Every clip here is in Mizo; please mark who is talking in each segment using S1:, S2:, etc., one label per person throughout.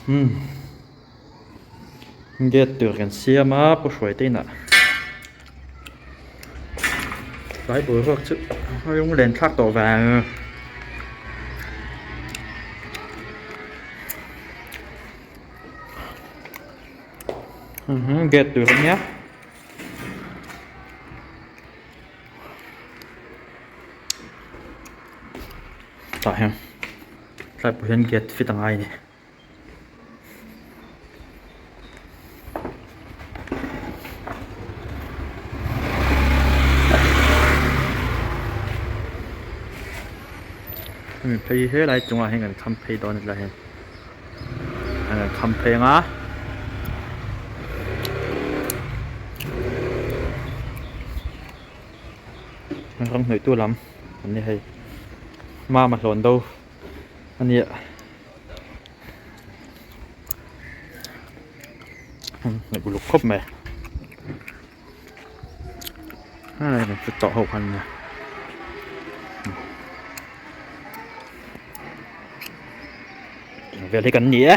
S1: Umm gate tur kan siam a pu hruai te inah tlai boruak chu a lunglen thlak tawh vang. Gate tur a nia. Tah hian tlai pawh hian gate fit a ngai a ni. Hemi phei helai chungah hian kan kham phei dawn a tlai hian. An kham phei ang a. Ram hnawih tu lam an ni hei. Mama hlawn do a nia. Hnawih uluk khawp mai. Hei tawh ho khan nia. Vel hi kan ni e.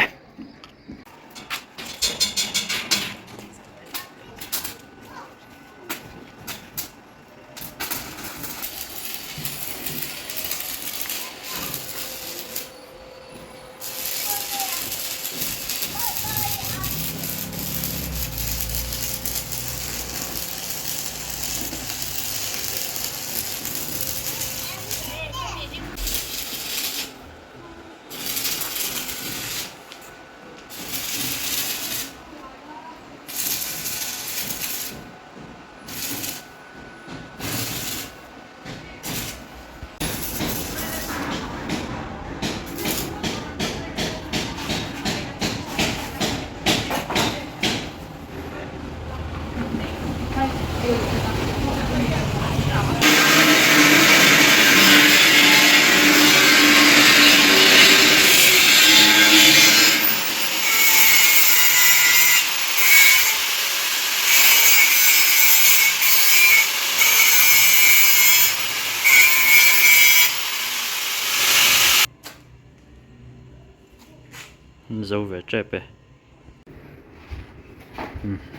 S1: Zo ve tep e.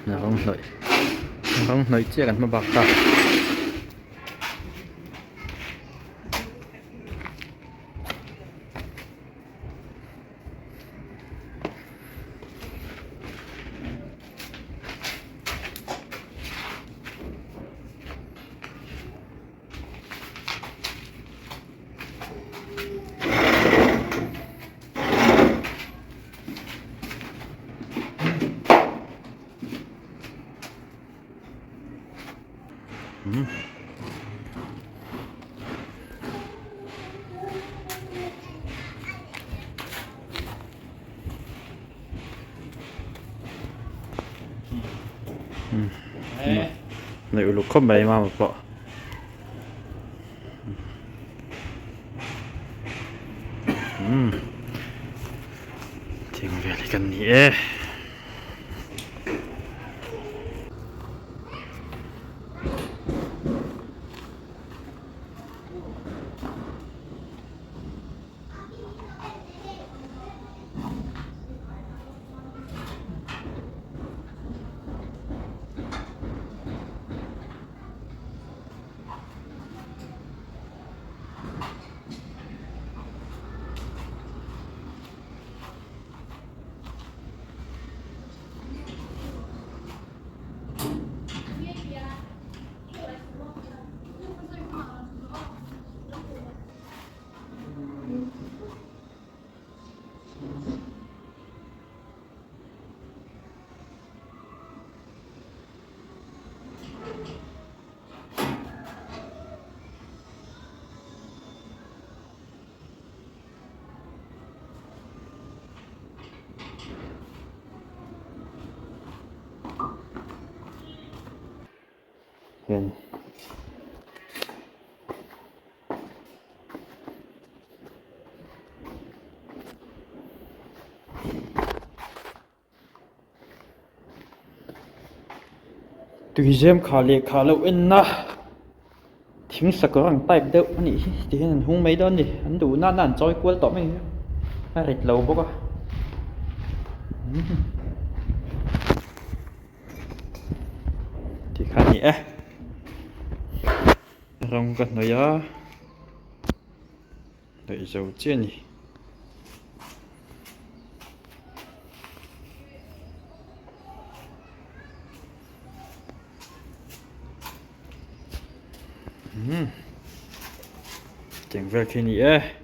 S1: Rawng hnawih rawng hnawih chiah kan hma bak ta. Neih uluk khawp mai mama pawh. Umm thing vel hi kan ni e. Hian Tuizem khah leh khah loh enna thing sakawr ang type deuh a nih hi ti hian an hung mai dawn a ni an duh nana an chawi kual tawh mai a rit lo bawk a. Tikhan a ni e. Rawng ka hnawih a, hnawih zo chiah a ni. Umm tiang vel khi a ni e.